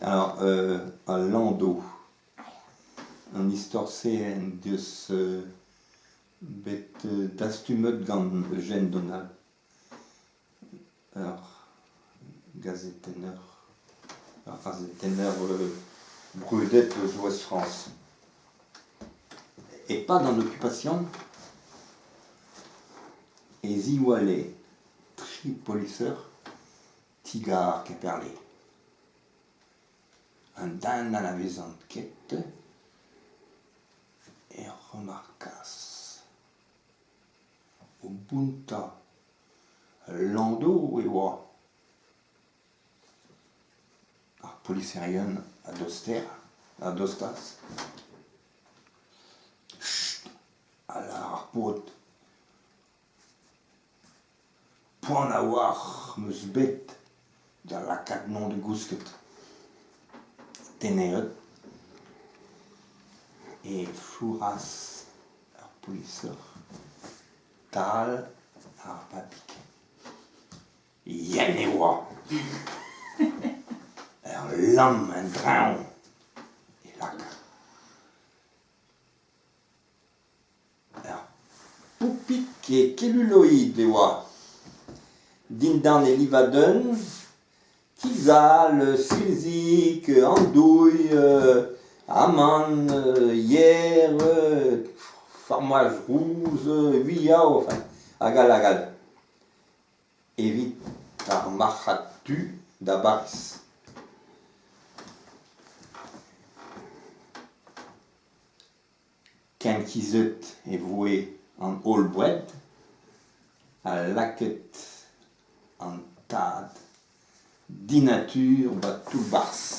Alors, al Landau, an istor-se en deus bet dastumet gant Eugène Donald, ur gazetenner, ur c'hazetenner brudet eus Ouest-France. E-pad an okupasion e ziwalle tri poliser ti-gar Kemperle. Un den n'anavezan ket e remarkas o bountañ ul landau e oa. Ar poliserien a doster a dostaas. Chut ! a lâr ar paotr. Poan a-walc'h 'm eus bet da lakaat mont da gousket. Teneret e flouras ar poliser tal ar babig. Yen e oa. Ur lamm en-dreñv e laka. Ur poupig e keluloid e oa. Dindan e livadenn, kig-sall, silzig, andouilh, amann, yer, formaj rouz, uiaou, enfin, hag all hag all. Evit ar marc'had du da Bariz. Kenkizet e voe an holl boued ha lakaet an tad dinatur 'ba toull-barzh.